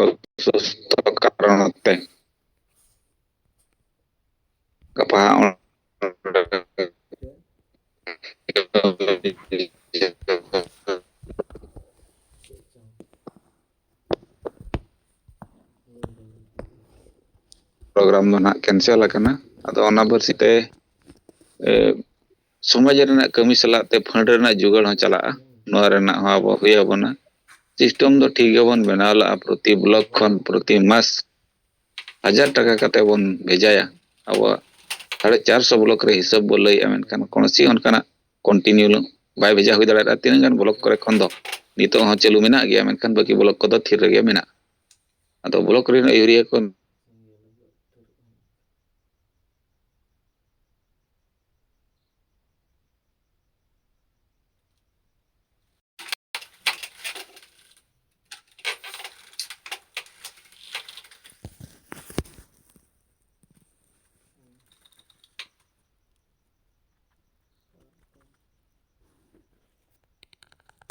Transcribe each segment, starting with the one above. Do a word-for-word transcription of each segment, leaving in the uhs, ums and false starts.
ᱚᱥᱩᱥᱛᱷᱚ ᱠᱟᱨᱚᱱ ᱛᱮ᱾ ᱜᱟᱯᱟ ᱦᱟᱸᱜ ᱚᱸᱰᱮ ᱯᱨᱳᱜᱨᱟᱢ ᱫᱚ ᱱᱟᱦᱟᱜ ᱠᱮᱱᱥᱮᱞ ᱟᱠᱟᱱᱟ᱾ ᱟᱫᱚ ᱚᱱᱟ ᱵᱟᱹᱨᱥᱤ ᱛᱮ, ᱮ, ᱥᱚᱢᱟᱡᱽ ᱨᱮᱱᱟᱜ ᱠᱟᱹᱢᱤ ᱥᱟᱞᱟᱜ ᱛᱮ ᱯᱷᱟᱱᱰ ᱨᱮᱱᱟᱜ ᱡᱳᱜᱟᱲ ᱦᱚᱸ ᱪᱟᱞᱟᱜᱼᱟ᱾ ᱱᱚᱣᱟ ᱨᱮᱱᱟᱜ ᱦᱚᱸ ᱟᱵᱚ ᱦᱩᱭ ᱟᱵᱚᱱᱟ᱾ ᱥᱤᱥᱴᱮᱢ ᱫᱚ ᱴᱷᱤᱠ ᱜᱮᱵᱚᱱ ᱵᱮᱱᱟᱣ ᱞᱟᱜᱼᱟ, ᱯᱨᱚᱛᱤ ᱵᱞᱚᱠ ᱠᱷᱚᱱ ᱯᱨᱚᱛᱤ ᱢᱟᱥ ᱦᱟᱡᱟᱨ ᱴᱟᱠᱟ ᱠᱟᱛᱮ ᱵᱚᱱ ᱵᱷᱮᱡᱟᱭᱟ᱾ ᱟᱵᱚᱣᱟᱜ ᱥᱟᱲᱮ ᱪᱟᱨᱥᱚ ᱵᱞᱚᱠ ᱨᱮ ᱦᱤᱥᱟᱹᱵ ᱵᱚ ᱞᱟᱹᱭᱮᱜᱼᱟ, ᱢᱮᱱᱠᱷᱟᱱ ᱠᱳᱱᱳ ᱥᱤ ᱚᱱᱠᱟᱱᱟᱜ ᱠᱚᱱᱴᱤᱱᱤᱭᱩ ᱵᱟᱭ ᱵᱷᱮᱡᱟ ᱦᱩᱭ ᱫᱟᱲᱮᱭᱟᱜᱼᱟ᱾ ᱛᱤᱱᱟᱹᱜ ᱜᱟᱱ ᱵᱞᱚᱠ ᱠᱚᱨᱮ ᱠᱷᱚᱱ ᱫᱚ ᱱᱤᱛᱚᱜ ᱦᱚᱸ ᱪᱟᱹᱞᱩ ᱢᱮᱱᱟᱜ ᱜᱮᱭᱟ, ᱢᱮᱱᱠᱷᱟᱱ ᱵᱟᱹᱠᱤ ᱵᱞᱚᱠ ᱠᱚᱫᱚ ᱛᱷᱤᱨ ᱨᱮᱜᱮ ᱢᱮᱱᱟᱜᱼᱟ᱾ ᱟᱫᱚ ᱵᱞᱚᱠ ᱨᱮᱱ ᱟᱹᱭᱩᱨᱤᱭᱟᱹ ᱠᱚ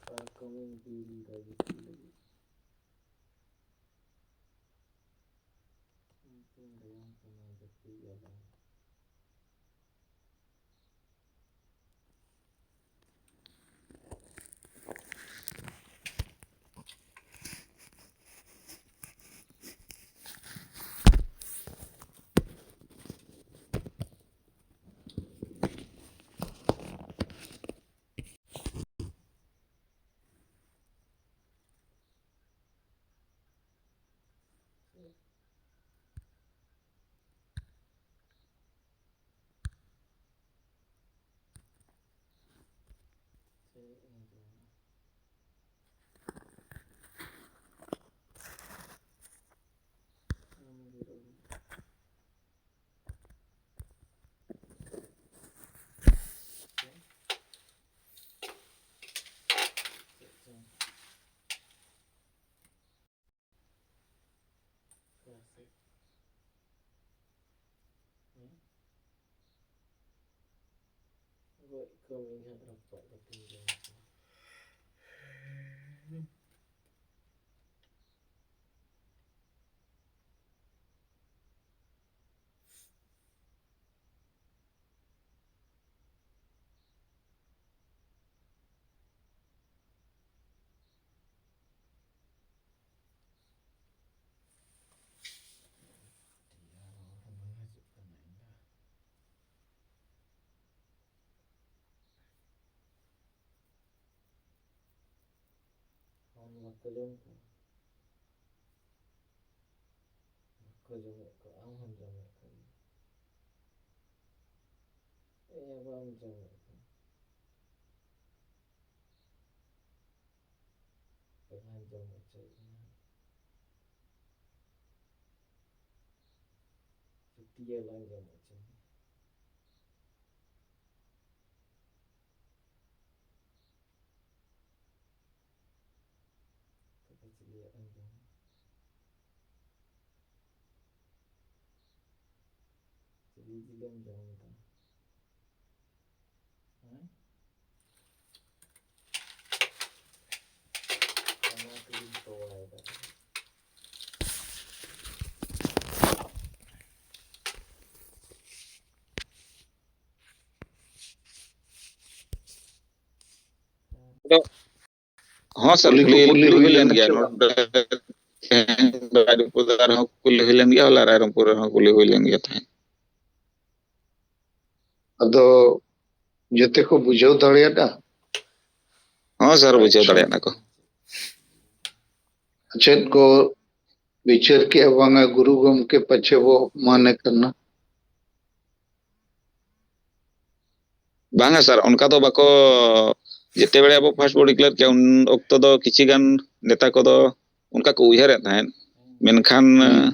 ᱯᱟᱨᱠᱚᱢᱤᱧ ᱵᱤᱞ ᱫᱟ ᱜᱤᱛᱤᱡ ᱞᱟᱹᱜᱤᱫ᱾ ᱤᱧ ᱛᱤᱧ ᱞᱟᱹᱭᱟᱢ ᱠᱟᱱᱟ ᱡᱟᱹᱯᱤᱫ ᱟᱞᱚᱢ᱾ ᱜᱚᱡ ᱠᱚ ᱢᱤᱫ ᱜᱷᱟᱹᱲᱤᱡ ᱨᱟᱯᱟᱜ ᱠᱟᱛᱮᱧ ᱡᱚᱢ ᱠᱚᱣᱟ᱾ ᱵᱟᱠᱚ ᱡᱚᱢ ᱠᱚᱣᱟ᱾ ᱵᱟᱠᱚ ᱡᱚᱢᱮᱫ ᱠᱚᱣᱟ, ᱟᱢ ᱦᱚᱸᱢ ᱡᱚᱢᱮᱫ ᱠᱚᱣᱟ᱾ ᱮᱭᱟ, ᱵᱟᱢ ᱡᱚᱢᱮᱫ ᱠᱚᱣᱟ᱾ ᱮᱭᱟᱧ ᱡᱚᱢ ᱦᱚᱪᱚᱭᱮᱫ ᱢᱮᱭᱟ᱾ ᱪᱩᱴᱤᱭᱟᱹ ᱞᱟᱝ ᱡᱚᱢ ᱦᱚᱪᱚ ᱢᱮᱭᱟ᱾ ᱛᱚᱵᱮ ᱪᱤᱞᱤᱭᱟᱜ ᱮᱢ ᱡᱚᱢᱟ? ᱪᱤᱞᱤ ᱡᱤᱞᱮᱢ ᱡᱚᱢ ᱮᱫᱟ? ᱦᱮᱸ? ᱚᱱᱟ ᱛᱮᱜᱤᱧ ᱛᱚᱣᱟᱭᱮᱫᱟ᱾ ᱟᱫᱚ ᱦᱚᱸ ᱥᱟᱨ, ᱠᱩᱞᱤ ᱠᱚ ᱠᱩᱞᱤ ᱠᱩᱞᱤ ᱦᱩᱭ ᱦᱩᱭ ᱞᱮᱱ ᱞᱮᱱ ᱜᱮᱭᱟ ᱥᱮ ᱵᱟᱝ? ᱱᱚᱰᱮ᱾ ᱛᱮᱦᱮᱧ ᱨᱟᱭᱨᱚᱝᱯᱩᱨ ᱨᱮᱦᱚᱸ ᱠᱩᱞᱤ ᱦᱩᱭ ᱞᱮᱱ ᱜᱮᱭᱟ, ᱦᱚᱞᱟ ᱨᱟᱭᱨᱚᱝᱯᱩᱨ ᱨᱮᱦᱚᱸ ᱠᱩᱞᱤ ᱦᱩᱭ ᱞᱮᱱ ᱜᱮᱭᱟ ᱛᱟᱦᱮᱸᱫ᱾ ᱟᱫᱚ ᱡᱚᱛᱚ ᱠᱚ ᱵᱩᱡᱷᱟᱹᱣ ᱫᱟᱲᱮᱭᱟᱫᱟ? ᱦᱚᱸ ᱥᱟᱨ, ᱵᱩᱡᱷᱟᱹᱣ ᱟᱪᱪᱷᱟ᱾ ᱫᱟᱲᱮᱭᱟᱫᱟ ᱠᱚ᱾ ᱪᱮᱫ ᱠᱚ ᱵᱤᱪᱟᱹᱨ ᱠᱮᱜᱼᱟ ᱵᱟᱝᱟ ᱜᱩᱨᱩ ᱜᱚᱢᱠᱮ ᱯᱟᱪᱷᱮ ᱵᱚ ᱚᱯᱢᱟᱱᱮ ᱠᱟᱱᱟ? ᱵᱟᱝᱟ ᱥᱟᱨ, ᱚᱱᱠᱟ ᱫᱚ ᱵᱟᱠᱚ, ᱡᱮᱛᱮ ᱵᱮᱲᱟ ᱟᱵᱚ first ᱵᱚ declare ᱠᱮᱜᱼᱟ, ᱩᱱ ᱚᱠᱛᱚ ᱫᱚ ᱠᱤᱪᱷᱤ ᱜᱟᱱ ᱱᱮᱛᱟ ᱠᱚᱫᱚ ᱚᱱᱠᱟ ᱠᱚ ᱩᱭᱦᱟᱹᱨᱮᱫ ᱛᱟᱦᱮᱸᱫ, ᱢᱮᱱᱠᱷᱟᱱ, ᱦᱩᱸ᱾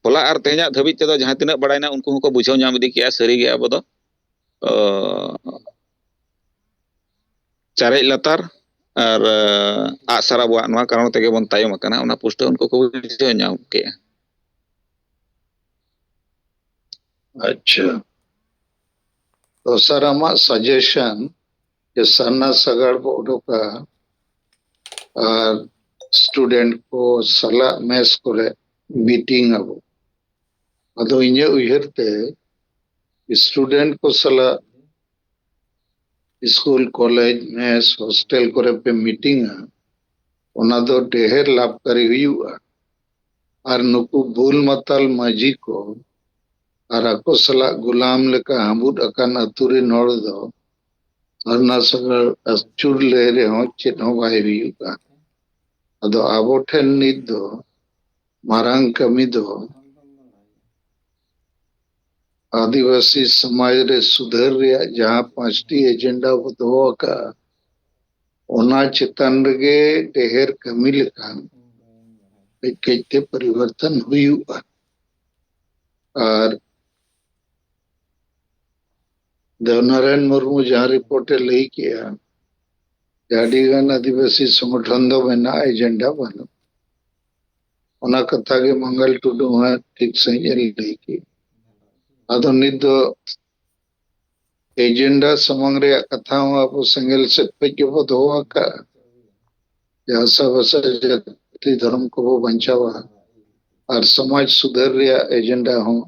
ᱦᱚᱞᱟ ᱟᱨ ᱛᱮᱦᱮᱧᱟᱜ ᱫᱷᱟᱹᱵᱤᱡ ᱛᱮᱫᱚ ᱡᱟᱦᱟᱸ ᱛᱤᱱᱟᱹᱜ ᱵᱟᱲᱟᱭᱱᱟ, ᱩᱱᱠᱩ ᱦᱚᱸᱠᱚ ᱵᱩᱡᱷᱟᱹᱣ ᱧᱟᱢ ᱤᱫᱤ ᱠᱮᱜᱼᱟ, ᱥᱟᱹᱨᱤᱜᱮ ᱟᱵᱚ ᱫᱚ, ᱚ, ᱪᱟᱨᱮᱡ ᱞᱟᱛᱟᱨ ᱟᱨ, ᱟᱜ ᱥᱟᱨ ᱟᱵᱚᱣᱟᱜ ᱱᱚᱣᱟ ᱠᱟᱨᱚᱱ ᱛᱮᱜᱮ ᱵᱚᱱ ᱛᱟᱭᱚᱢ ᱟᱠᱟᱱᱟ, ᱚᱱᱟ ᱯᱩᱥᱴᱟᱹᱣ ᱩᱱᱠᱩ ᱠᱚ ᱵᱩᱡᱷᱟᱹᱣ ᱧᱟᱢ ᱠᱮᱜᱼᱟ᱾ ᱟᱪᱪᱷᱟ᱾ ᱛᱚ ᱥᱟᱨ, ᱟᱢᱟᱜ suggestion ᱡᱮ ᱥᱟᱨᱱᱟ ᱥᱟᱜᱟᱲ ᱵᱚ ᱚᱰᱚᱠᱟ ᱟᱨ student ᱠᱚ ᱥᱟᱞᱟᱜ mess ᱠᱚᱨᱮ meeting ᱟᱵᱚ, ᱟᱫᱚ ᱤᱧᱟᱹᱜ ᱩᱭᱦᱟᱹᱨ ᱛᱮ student ᱠᱚ ᱥᱟᱞᱟᱜ school, college, mess, hostel ᱠᱚᱨᱮ ᱯᱮ meeting ᱟ, ᱚᱱᱟ ᱫᱚ ᱰᱷᱮᱨ ᱞᱟᱵᱷᱠᱟᱨᱤ ᱦᱩᱭᱩᱜᱼᱟ᱾ ᱟᱨ ᱱᱩᱠᱩ ᱵᱩᱞ ᱢᱟᱛᱟᱞ ᱢᱟᱹᱡᱷᱤ ᱠᱚ ᱟᱨ ᱟᱠᱚ ᱥᱟᱞᱟᱜ ᱜᱩᱞᱟᱢ ᱞᱮᱠᱟ ᱦᱟᱹᱵᱩᱫ ᱟᱠᱟᱱ ᱟᱹᱛᱩ ᱨᱤᱱ ᱦᱚᱲ ᱫᱚ ᱟᱨ ᱚᱱᱟ ᱥᱟᱜᱟᱲ ᱟᱹᱪᱩᱨ ᱞᱮ ᱨᱮᱦᱚᱸ ᱪᱮᱫ ᱦᱚᱸ ᱵᱟᱭ ᱦᱩᱭᱩᱜᱼᱟ᱾ ᱟᱫᱚ ᱟᱵᱚ ᱴᱷᱮᱱ ᱱᱤᱛ ᱫᱚ ᱢᱟᱨᱟᱝ ᱠᱟᱹᱢᱤ ᱫᱚ ᱟᱹᱫᱤᱵᱟᱹᱥᱤ ᱥᱚᱢᱟᱡᱽ ᱨᱮ ᱥᱩᱫᱷᱟᱹᱨ ᱨᱮᱭᱟᱜ ᱡᱟᱦᱟᱸ ᱯᱟᱸᱪᱴᱤ ᱮᱡᱮᱱᱰᱟ ᱵᱚ ᱫᱚᱦᱚ ᱟᱠᱟᱫᱼᱟ, ᱚᱱᱟ ᱪᱮᱛᱟᱱ ᱨᱮᱜᱮ ᱰᱷᱮᱨ ᱠᱟᱹᱢᱤ ᱞᱮᱠᱷᱟᱱ ᱠᱟᱹᱡ ᱠᱟᱹᱡ ᱛᱮ ᱯᱚᱨᱤᱵᱚᱨᱛᱚᱱ ᱦᱩᱭᱩᱜᱼᱟ᱾ ᱟᱨ ᱫᱮᱵᱱᱟᱨᱟᱭᱚᱱ ᱢᱩᱨᱢᱩ ᱡᱟᱦᱟᱸ ᱨᱤᱯᱳᱨᱴ ᱮ ᱞᱟᱹᱭ ᱠᱮᱜᱼᱟ, ᱡᱮ ᱟᱹᱰᱤ ᱜᱟᱱ ᱟᱹᱫᱤᱵᱟᱹᱥᱤ ᱥᱚᱝᱜᱚᱴᱷᱚᱱ ᱫᱚ ᱢᱮᱱᱟᱜᱼᱟ, ᱮᱡᱮᱱᱰᱟ ᱵᱟᱹᱱᱩᱜ᱾ ᱚᱱᱟ ᱠᱟᱛᱷᱟ ᱜᱮ ᱢᱟᱝᱜᱟᱞ ᱴᱩᱰᱩ ᱦᱚᱸ ᱴᱷᱤᱠ ᱥᱟᱺᱦᱤᱡ ᱮ ᱞᱟᱹᱭ ᱠᱮᱜᱼᱟ᱾ ᱟᱫᱚ ᱱᱤᱛ ᱫᱚ ᱮᱡᱮᱱᱰᱟ ᱥᱟᱢᱟᱝ ᱨᱮᱭᱟᱜ ᱠᱟᱛᱷᱟ ᱦᱚᱸ ᱟᱵᱚ ᱥᱮᱸᱜᱮᱞ ᱥᱮᱫ ᱠᱷᱚᱡ ᱜᱮᱵᱚ ᱫᱚᱦᱚ ᱟᱠᱟᱫᱼᱟ, ᱡᱮ ᱦᱟᱥᱟᱵᱷᱟᱥᱟ ᱡᱟᱹᱛᱤ ᱫᱷᱚᱨᱚᱢ ᱠᱚᱵᱚ ᱵᱟᱧᱪᱟᱣᱟ ᱟᱨ ᱥᱚᱢᱟᱡᱽ ᱥᱩᱫᱷᱟᱹᱨ ᱨᱮᱭᱟᱜ ᱮᱡᱮᱱᱰᱟ ᱦᱚᱸ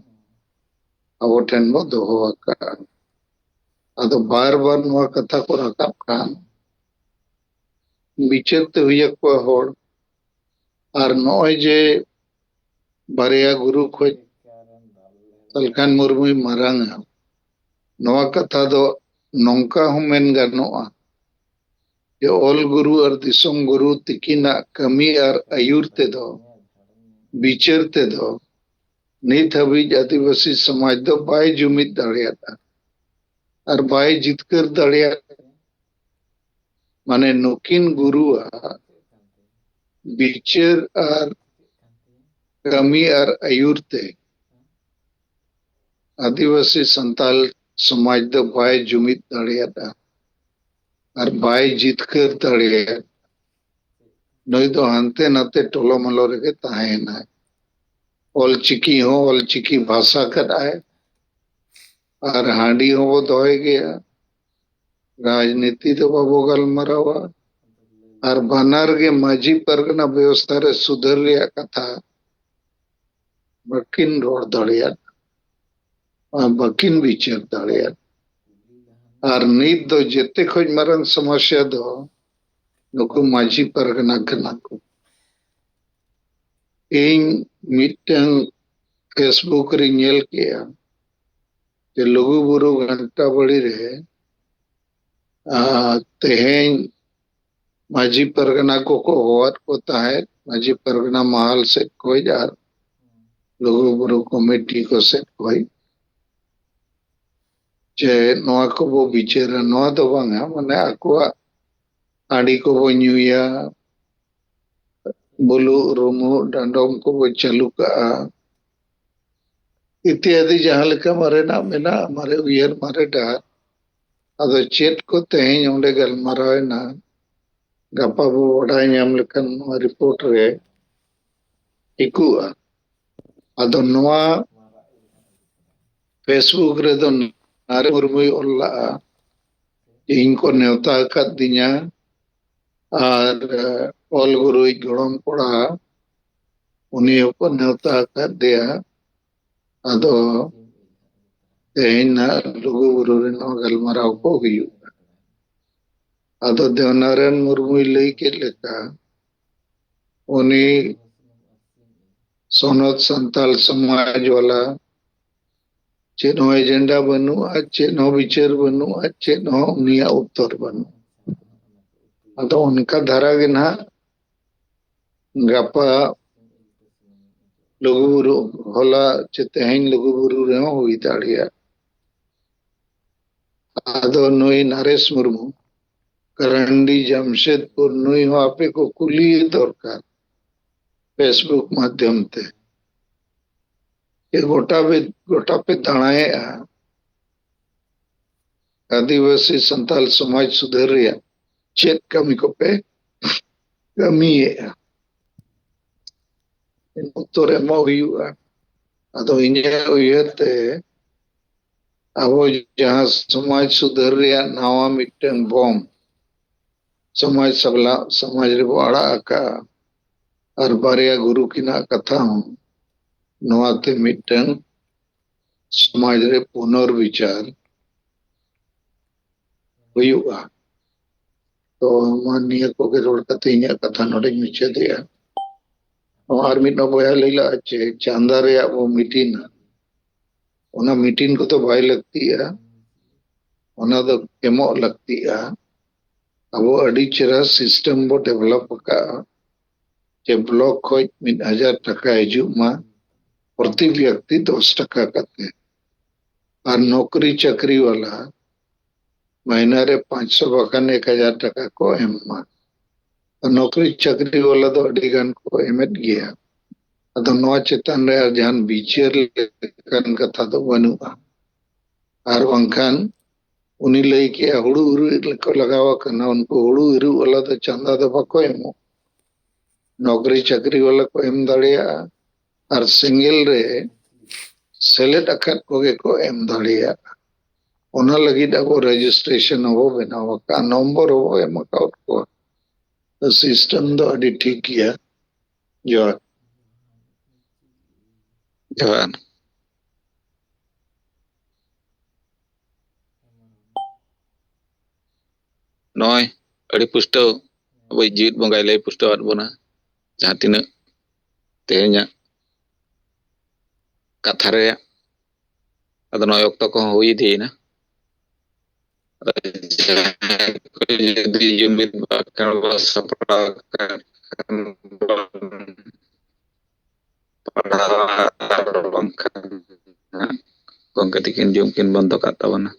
ᱟᱵᱚ ᱴᱷᱮᱱ ᱵᱚ ᱫᱚᱦᱚ ᱟᱠᱟᱫᱼᱟ᱾ ᱟᱫᱚ ᱵᱟᱨ ᱵᱟᱨ ᱱᱚᱣᱟ ᱠᱟᱛᱷᱟ ᱠᱚ ᱨᱟᱠᱟᱵ ᱠᱷᱟᱱ ᱵᱤᱪᱟᱹᱨ ᱛᱮ ᱦᱩᱭ ᱟᱠᱚᱣᱟ ᱦᱚᱲ᱾ ᱟᱨ ᱱᱚᱜᱼᱚᱭ ᱡᱮ ᱵᱟᱨᱭᱟ ᱜᱩᱨᱩ ᱠᱷᱚᱡ ᱥᱟᱞᱠᱷᱟᱱ ᱢᱩᱨᱢᱩᱭ ᱢᱟᱨᱟᱝᱟ, ᱱᱚᱣᱟ ᱠᱟᱛᱷᱟ ᱫᱚ ᱱᱚᱝᱠᱟ ᱦᱚᱸ ᱢᱮᱱ ᱜᱟᱱᱚᱜᱼᱟ ᱡᱮ ᱚᱞ ᱜᱩᱨᱩ ᱟᱨ ᱫᱤᱥᱚᱢ ᱜᱩᱨᱩ ᱛᱤᱠᱤᱱᱟᱜ ᱠᱟᱹᱢᱤ ᱟᱨ ᱟᱹᱭᱩᱨ ᱛᱮᱫᱚ, ᱵᱤᱪᱟᱹᱨ ᱛᱮᱫᱚ ᱱᱤᱛ ᱦᱟᱹᱵᱤᱡ ᱟᱹᱫᱤᱵᱟᱹᱥᱤ ᱥᱚᱢᱟᱡᱽ ᱫᱚ ᱵᱟᱭ ᱡᱩᱢᱤᱫ ᱫᱟᱲᱮᱭᱟᱫᱼᱟ ᱟᱨ ᱵᱟᱭ ᱡᱤᱛᱠᱟᱹᱨ ᱫᱟᱲᱮᱭᱟᱫᱼᱟ᱾ ᱢᱟᱱᱮ ᱱᱩᱠᱤᱱ ᱜᱩᱨᱩᱣᱟᱜ ᱵᱤᱪᱟᱹᱨ ᱟᱨ ᱠᱟᱹᱢᱤ ᱟᱨ ᱟᱹᱭᱩᱨ ᱛᱮ ᱟᱹᱫᱤᱵᱟᱹᱥᱤ ᱥᱟᱱᱛᱟᱞ ᱥᱚᱢᱟᱡᱽ ᱫᱚ ᱵᱟᱭ ᱡᱩᱢᱤᱫ ᱫᱟᱲᱮᱭᱟᱫᱼᱟ ᱟᱨ ᱵᱟᱭ ᱡᱤᱛᱠᱟᱹᱨ ᱫᱟᱲᱮᱭᱟᱫᱼᱟ᱾ ᱱᱩᱭ ᱫᱚ ᱦᱟᱱᱛᱮ ᱱᱟᱛᱮ ᱴᱚᱞᱚᱢᱚᱞᱚ ᱨᱮᱜᱮ ᱛᱟᱦᱮᱸᱭᱮᱱᱟᱭ᱾ ᱚᱞᱪᱤᱠᱤ ᱦᱚᱸ ᱚᱞᱪᱤᱠᱤ ᱵᱷᱟᱥᱟ ᱠᱟᱫᱼᱟᱭ ᱟᱨ ᱦᱟᱺᱰᱤ ᱦᱚᱸᱵᱚ ᱫᱚᱦᱚᱭ ᱜᱮᱭᱟ, ᱨᱟᱡᱽᱱᱤᱛᱤ ᱫᱚ ᱵᱟᱵᱚ ᱜᱟᱞᱢᱟᱨᱟᱣᱟ᱾ ᱟᱨ ᱵᱟᱱᱟᱨ ᱜᱮ ᱢᱟᱹᱡᱷᱤ ᱯᱟᱨᱜᱟᱱᱟ ᱵᱮᱵᱚᱥᱛᱷᱟ ᱨᱮ ᱥᱩᱫᱷᱟᱹᱨ ᱨᱮᱭᱟᱜ ᱠᱟᱛᱷᱟ ᱵᱟᱹᱠᱤᱱ ᱨᱚᱲ ᱫᱟᱲᱮᱭᱟᱫ ᱟᱨ ᱵᱟᱹᱠᱤᱱ ᱵᱤᱪᱟᱹᱨ ᱫᱟᱲᱮᱭᱟᱫ᱾ ᱟᱨ ᱱᱤᱛ ᱫᱚ ᱡᱮᱛᱮ ᱠᱷᱚᱡ ᱢᱟᱨᱟᱝ ᱥᱚᱢᱚᱥᱭᱟ ᱫᱚ ᱱᱩᱠᱩ ᱢᱟᱹᱡᱷᱤ ᱯᱟᱨᱜᱟᱱᱟ ᱠᱟᱱᱟ ᱠᱚ᱾ ᱤᱧ ᱢᱤᱫᱴᱟᱝ Facebook ᱨᱮᱧ ᱧᱮᱞ ᱠᱮᱜᱼᱟ ᱡᱮ ᱞᱩᱜᱩ ᱵᱩᱨᱩ ᱜᱷᱟᱱᱴᱟ ᱵᱟᱲᱤ ᱨᱮ ᱟᱨ ᱛᱮᱦᱮᱧ ᱢᱟᱹᱡᱷᱤ ᱯᱟᱨᱜᱟᱱᱟ ᱠᱚᱠᱚ ᱦᱚᱦᱚᱣᱟᱫ ᱠᱚ ᱛᱟᱦᱮᱸᱫ, ᱢᱟᱹᱡᱷᱤ ᱯᱟᱨᱜᱟᱱᱟ ᱢᱟᱦᱟᱞ ᱥᱮᱫ ᱠᱷᱚᱱ ᱟᱨ ᱞᱩᱜᱩᱵᱩᱨᱩ ᱠᱚᱢᱤᱴᱤ ᱠᱚ ᱥᱮᱫ ᱠᱷᱚᱱ, ᱡᱮ ᱱᱚᱣᱟ ᱠᱚᱵᱚ ᱵᱤᱪᱟᱹᱨᱟ᱾ ᱱᱚᱣᱟ ᱫᱚ ᱵᱟᱝᱟ, ᱢᱟᱱᱮ ᱟᱠᱚᱣᱟᱜ ᱦᱟᱺᱰᱤ ᱠᱚᱵᱚ ᱧᱩᱭᱟ, ᱵᱩᱞᱩᱜ ᱨᱩᱢᱩᱜ ᱰᱟᱸᱰᱚᱢ ᱠᱚᱵᱚ ᱪᱟᱹᱞᱩ ᱠᱟᱜᱼᱟ ᱤᱛᱤᱭᱟᱫᱤ, ᱡᱟᱦᱟᱸ ᱞᱮᱠᱟ ᱢᱟᱨᱮᱱᱟᱜ ᱢᱮᱱᱟᱜᱼᱟ, ᱢᱟᱨᱮ ᱩᱭᱦᱟᱹᱨ, ᱢᱟᱨᱮ ᱰᱟᱦᱟᱨ᱾ ᱟᱫᱚ ᱪᱮᱫ ᱠᱚ ᱛᱮᱦᱮᱧ ᱚᱸᱰᱮ ᱜᱟᱞᱢᱟᱨᱟᱣ ᱮᱱᱟ, ᱜᱟᱯᱟ ᱵᱚ ᱵᱟᱰᱟᱭ ᱧᱟᱢ ᱞᱮᱠᱷᱟᱱ ᱱᱚᱣᱟ ᱨᱤᱯᱳᱨᱴ ᱨᱮ ᱴᱷᱤᱠᱚᱜᱼᱟ᱾ ᱟᱫᱚ ᱱᱚᱣᱟ ᱯᱷᱮᱥᱵᱩᱠ ᱨᱮᱫᱚ ᱱᱟᱨᱮ ᱢᱩᱨᱢᱩᱭ ᱚᱞ ᱞᱟᱜᱼᱟ, ᱤᱧ ᱠᱚ ᱱᱮᱣᱛᱟ ᱟᱠᱟᱫ ᱫᱤᱧᱟ ᱟᱨ ᱚᱞ ᱜᱩᱨᱩᱭᱤᱡ ᱜᱚᱲᱚᱢ ᱠᱚᱲᱟ, ᱩᱱᱤ ᱦᱚᱸᱠᱚ ᱱᱮᱣᱛᱟ ᱟᱠᱟᱫᱮᱭᱟ᱾ ᱟᱫᱚ ᱛᱮᱦᱮᱧ ᱱᱟᱜ ᱞᱩᱜᱩᱵᱩᱨᱩ ᱨᱮ ᱱᱚᱣᱟ ᱜᱟᱞᱢᱟᱨᱟᱣ ᱠᱚ ᱦᱩᱭᱩᱜᱼᱟ᱾ ᱟᱫᱚ ᱫᱮᱣᱱᱟᱨᱟᱭᱚᱱ ᱢᱩᱨᱢᱩᱭ ᱞᱟᱹᱭ ᱠᱮᱫ ᱞᱮᱠᱟ, ᱩᱱᱤ ᱥᱚᱱᱚᱛ ᱥᱟᱱᱛᱟᱞ ᱥᱚᱢᱟᱡᱽ ᱵᱟᱞᱟ ᱪᱮᱫ ᱦᱚᱸ ᱮᱡᱮᱱᱰᱟ ᱵᱟᱹᱱᱩᱜᱼᱟ, ᱪᱮᱫ ᱦᱚᱸ ᱵᱤᱪᱟᱹᱨ ᱵᱟᱹᱱᱩᱜᱼᱟ, ᱪᱮᱫ ᱦᱚᱸ ᱩᱱᱤᱭᱟᱜ ᱩᱛᱛᱚᱨ ᱵᱟᱹᱱᱩᱜᱼᱟ᱾ ᱟᱫᱚ ᱚᱱᱠᱟ ᱫᱷᱟᱨᱟ ᱜᱮ ᱱᱟᱦᱟᱜ ᱜᱟᱯᱟ ᱞᱩᱜᱩᱵᱩᱨᱩ, ᱦᱚᱞᱟ ᱪᱮ ᱛᱮᱦᱮᱧ ᱞᱩᱜᱩᱵᱩᱨᱩ ᱨᱮᱦᱚᱸ ᱦᱩᱭ ᱫᱟᱲᱮᱭᱟᱜᱼᱟ᱾ ᱟᱫᱚ ᱱᱩᱭ ᱱᱟᱨᱮᱥ ᱢᱩᱨᱢᱩ, ᱠᱟᱨᱟᱱᱰᱤ ᱡᱟᱢᱥᱮᱫᱽᱯᱩᱨ, ᱱᱩᱭ ᱦᱚᱸ ᱟᱯᱮ ᱠᱚ ᱠᱩᱞᱤ ᱫᱚᱨᱠᱟᱨ ᱯᱷᱮᱥᱵᱩᱠ ᱢᱟᱫᱽᱫᱷᱚᱢ ᱛᱮ᱾ ᱡᱮ ᱜᱚᱴᱟ ᱯᱮ, ᱜᱚᱴᱟ ᱯᱮ ᱫᱟᱬᱟᱭᱮᱫᱼᱟ, ᱟᱹᱫᱤᱵᱟᱹᱥᱤ ᱥᱟᱱᱛᱟᱞ ᱥᱚᱢᱟᱡᱽ ᱥᱩᱫᱷᱟᱹᱨ ᱨᱮᱭᱟᱜ ᱪᱮᱫ ᱠᱟᱹᱢᱤ ᱠᱚᱯᱮ ᱠᱟᱹᱢᱤᱭᱮᱫᱼᱟ? ᱩᱛᱛᱚᱨ ᱮᱢᱚᱜ ᱦᱩᱭᱩᱜᱼᱟ᱾ ᱟᱫᱚ ᱤᱧᱟᱹᱜ ᱩᱭᱦᱟᱹᱨ ᱛᱮ ᱟᱵᱚ ᱡᱟᱦᱟᱸ ᱥᱚᱢᱟᱡᱽ ᱥᱩᱫᱷᱟᱹᱨ ᱨᱮᱭᱟᱜ ᱱᱟᱣᱟ ᱢᱤᱫᱴᱟᱝ ᱵᱚᱢ ᱥᱚᱢᱟᱡᱽ ᱥᱟᱵᱞᱟ, ᱥᱚᱢᱟᱡᱽ ᱨᱮᱵᱚ ᱟᱲᱟᱜ ᱟᱠᱟᱫᱼᱟ, ᱟᱨ ᱵᱟᱨᱭᱟ ᱜᱩᱨᱩ ᱠᱤᱱᱟᱜ ᱠᱟᱛᱷᱟ ᱦᱚᱸ ᱱᱚᱣᱟᱛᱮ ᱢᱤᱫᱴᱟᱝ ᱥᱚᱢᱟᱡᱽ ᱨᱮ ᱯᱩᱱᱚᱨᱵᱤᱪᱟᱨ ᱦᱩᱭᱩᱜᱼᱟ᱾ ᱛᱚ ᱢᱟ ᱱᱤᱭᱟᱹ ᱠᱚᱜᱮ ᱨᱚᱲ ᱠᱟᱛᱮ ᱤᱧᱟᱹᱜ ᱠᱟᱛᱷᱟ ᱱᱚᱰᱮᱧ ᱢᱩᱪᱟᱹᱫᱮᱜᱼᱟ᱾ ᱟᱨ ᱢᱤᱫ ᱵᱚᱭᱦᱟ ᱞᱟᱹᱭ ᱞᱟᱜᱼᱟ ᱡᱮ ᱪᱟᱸᱫᱟ ᱨᱮᱭᱟᱜ ᱵᱚ ᱢᱤᱴᱤᱱᱟ, ᱚᱱᱟ ᱢᱤᱴᱤᱱ ᱠᱚᱫᱚ ᱵᱟᱭ ᱞᱟᱹᱠᱛᱤᱜᱼᱟ᱾ ᱚᱱᱟ ᱫᱚ ᱮᱢᱚᱜ ᱞᱟᱹᱠᱛᱤᱜᱼᱟ᱾ ᱟᱵᱚ ᱟᱹᱰᱤ ᱪᱮᱦᱨᱟ system ᱵᱚ develop ᱟᱠᱟᱫᱼᱟ, ᱡᱮ block ᱠᱷᱚᱱ ᱢᱤᱫ ᱦᱟᱡᱟᱨ ᱴᱟᱠᱟ ᱦᱤᱡᱩᱜ ᱢᱟ ᱯᱨᱚᱛᱤ ᱵᱮᱠᱛᱤ ᱫᱚᱥ ᱴᱟᱠᱟ ᱠᱟᱛᱮ, ᱟᱨ ᱱᱚᱠᱨᱤ ᱪᱟᱹᱠᱨᱤ ᱣᱟᱞᱟ ᱢᱟᱹᱦᱱᱟᱹ ᱨᱮ ᱯᱟᱸᱪᱥᱚ ᱵᱟᱠᱷᱟᱱ ᱮᱠ ᱦᱟᱡᱟᱨ ᱴᱟᱠᱟ ᱠᱚ ᱮᱢ ᱢᱟ᱾ ᱱᱚᱠᱨᱤ ᱪᱟᱹᱠᱨᱤ ᱣᱟᱞᱟ ᱫᱚ ᱟᱹᱰᱤ ᱜᱟᱱ ᱠᱚ ᱮᱢᱮᱫ ᱜᱮᱭᱟ᱾ ᱟᱫᱚ ᱱᱚᱣᱟ ᱪᱮᱛᱟᱱ ᱨᱮ ᱟᱨ ᱡᱟᱦᱟᱱ ᱵᱤᱪᱟᱹᱨ ᱞᱮᱠᱟᱱ ᱠᱟᱛᱷᱟ ᱫᱚ ᱵᱟᱹᱱᱩᱜᱼᱟ᱾ ᱟᱨ ᱵᱟᱝᱠᱷᱟᱱ ᱩᱱᱤ ᱞᱟᱹᱭ ᱠᱮᱜᱼᱟ, ᱦᱩᱲᱩ ᱤᱨᱚᱜ ᱠᱚ ᱞᱟᱜᱟᱣ ᱟᱠᱟᱱᱟ, ᱩᱱᱠᱩ ᱦᱩᱲᱩ ᱤᱨᱚᱜ ᱣᱟᱞᱟ ᱫᱚ ᱪᱟᱸᱫᱟ ᱫᱚ ᱵᱟᱠᱚ ᱮᱢᱚᱜ᱾ ᱱᱚᱠᱨᱤ ᱪᱟᱹᱠᱨᱤ ᱣᱟᱞᱟ ᱠᱚ ᱮᱢ ᱫᱟᱲᱮᱭᱟᱜᱼᱟ, ᱟᱨ ᱥᱮᱸᱜᱮᱞ ᱨᱮ ᱥᱮᱞᱮᱫ ᱟᱠᱟᱫ ᱠᱚᱜᱮ ᱠᱚ ᱮᱢ ᱫᱟᱲᱮᱭᱟᱜᱼᱟ᱾ ᱚᱱᱟ ᱞᱟᱹᱜᱤᱫ ᱟᱵᱚ registration ᱦᱚᱸᱵᱚ ᱵᱮᱱᱟᱣ ᱟᱠᱟᱫᱼᱟ, ᱱᱚᱢᱵᱚᱨ ᱦᱚᱸᱵᱚ ᱮᱢ ᱟᱠᱟᱫ ᱠᱚᱣᱟ᱾ System ᱫᱚ ᱟᱹᱰᱤ ᱴᱷᱤᱠ ᱜᱮᱭᱟ᱾ ᱡᱚᱦᱟᱨ᱾ ᱡᱚᱦᱟᱨ᱾ ᱱᱚᱜᱼᱚᱭ ᱟᱹᱰᱤ ᱯᱩᱥᱴᱟᱹᱣ ᱟᱵᱚᱭᱤᱡ ᱡᱤᱣᱤᱫ ᱵᱚᱸᱜᱟᱭ ᱞᱟᱹᱭ ᱯᱩᱥᱴᱟᱹᱣᱟᱫ ᱵᱚᱱᱟ, ᱡᱟᱦᱟᱸ ᱛᱤᱱᱟᱹᱜ ᱛᱮᱦᱮᱧᱟᱜ ᱠᱟᱛᱷᱟ ᱨᱮᱭᱟᱜ᱾ ᱟᱫᱚ ᱱᱚᱜᱼᱚᱭ ᱚᱠᱛᱚ ᱠᱚᱦᱚᱸ ᱦᱩᱭ ᱤᱫᱤᱭᱮᱱᱟ᱾ ᱟᱫᱚ ᱡᱟᱦᱟᱸᱭ ᱠᱚ ᱡᱩᱫᱤ ᱡᱩᱢᱤᱫ ᱵᱟᱠᱷᱮᱬ ᱵᱚ ᱥᱟᱯᱲᱟᱣ ᱟᱠᱟᱫ ᱠᱷᱟᱱ ᱵᱚᱱ ᱯᱟᱲᱦᱟᱣᱟ, ᱟᱨ ᱵᱟᱝᱠᱷᱟᱱ ᱜᱚᱢᱠᱮ ᱛᱤᱠᱤᱱ ᱡᱩᱢ ᱠᱤᱱ ᱵᱚᱱᱫᱚ ᱠᱟᱜ ᱛᱟᱵᱚᱱᱟ᱾